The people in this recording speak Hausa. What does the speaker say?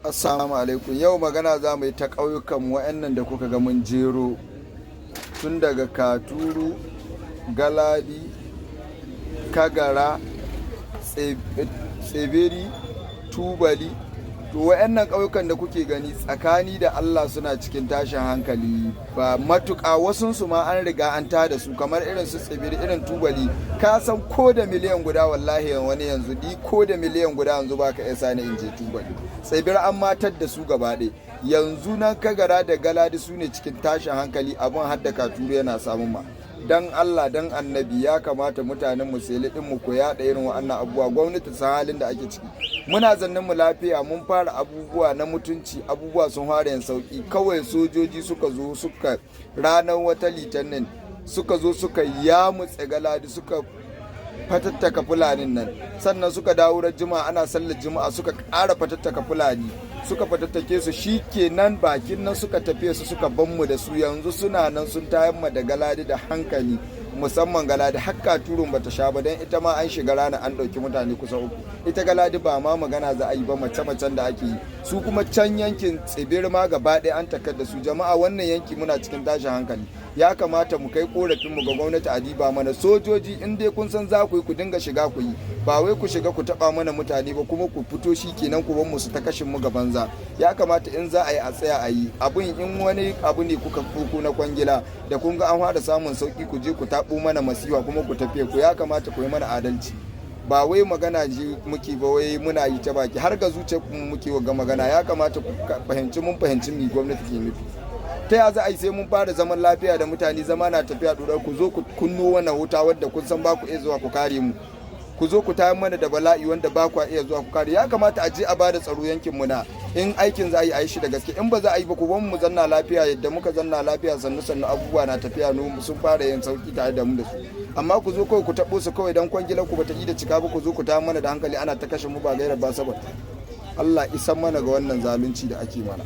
Assalamu alaikum. Yau magana za mu yi ta ƙauyukan wa'annan da kuka ga mun jero tun daga Katuru, Galadi, Kagara, Tsibiri, Tubali. To, wa'annan ƙauyukan da kuke gani, tsakani da Allah suna cikin tashin hankali ba matuƙa. Wasunsu ma an riga an tada su, kamar irin su Tsibiri, irin Tubali. Ka san ko da miliyan 1 wallahi wani yanzu di ko da miliyan 1 yanzu baka iya sani in je Tubali. Tsibiri an matar da su gaba ɗaya. Yanzu nan Kagara da Galadi su ne cikin tashin hankali, abin hadda Katuru yana samun ma. Dan Allah dan Annabi, ya kamata mutanen mu sai din mu ko yaɗa irin wa'annan abubuwa, gwamnati san halin da ake ciki. Muna zannin mu lafiya, mun fara abubuwa na mutunci, abubuwa sun fara yin sauki. Kawai sojoji suka zo suka ranar wata Litinin suka zo suka yamutse Galadi, suka fatattaka Fulanin nan. Sannan suka dawo ran Juma'a, ana sallar Juma'a, suka ƙara fatattaka Fulani, suka fatattake su. Shikenan, bakin nan suka tafiye su, suka ban mu da su. Yanzu suna nan sun tayar ma da Galadi da hankali, musamman Galadi. Hakka Turun bata sha ba, don ita ma an shiga rana an ɗauki mutane kusa uku. Ita Galadi ba ma magana za a yi ba, mace-macen da ake yi. Su kuma can yankin Tsibiri ma gaba ɗaya an takar da su. Jama'a, wannan yanki muna cikin tashin hankali. Ya kamata mu kai korafin mu ga gwamnati a diba mana sojoji. In dai kun san za ku yi, ku dinga shiga ku yi, ba wai ku shiga ku taba mana mutane ba kuma ku fito shi kenan ku bar mu su ta kashin mu ga banza. Ya kamata in za a yi, a tsaya a yi abun. In wani abu ne kuka kuku na kwangila da kun ga an fara samun sauki, ku je ku tabo mana masiwa kuma ku tafiye ku. Ya kamata ku yi mana adalci. Ba wai magana ji muke ba, wai muna yi ta baki, har ga zuciyar mu muke ga magana. Ya kamata ku fahimci mun fahimci mi gwamnati ke nufi. Ta ya za a yi sai mun fara zaman lafiya da mutane, zama na tafiya ɗorar, ku zo ku kunno wannan wuta wadda kun san ba ku iya zuwa ku kare mu? Ku zo ku tayar mana da bala'i wanda ba ku iya zuwa ku kare. Ya kamata a je a bada tsaro yankin mu na. In aikin za a yi, a yi shi da gaske. In ba za a yi ba, ku mu zanna lafiya yadda muka zanna lafiya. Sannu sannu abubuwa na tafiya, sun fara yin sauki tare da mu da su. Amma ku zo kawai ku taɓo su kawai dan kwangilar ku bata yi da cika ba, ku zo ku tayar mana da hankali, ana ta kashe mu ba gaira ba saboda. Allah isan mana ga wannan zalunci da ake mana.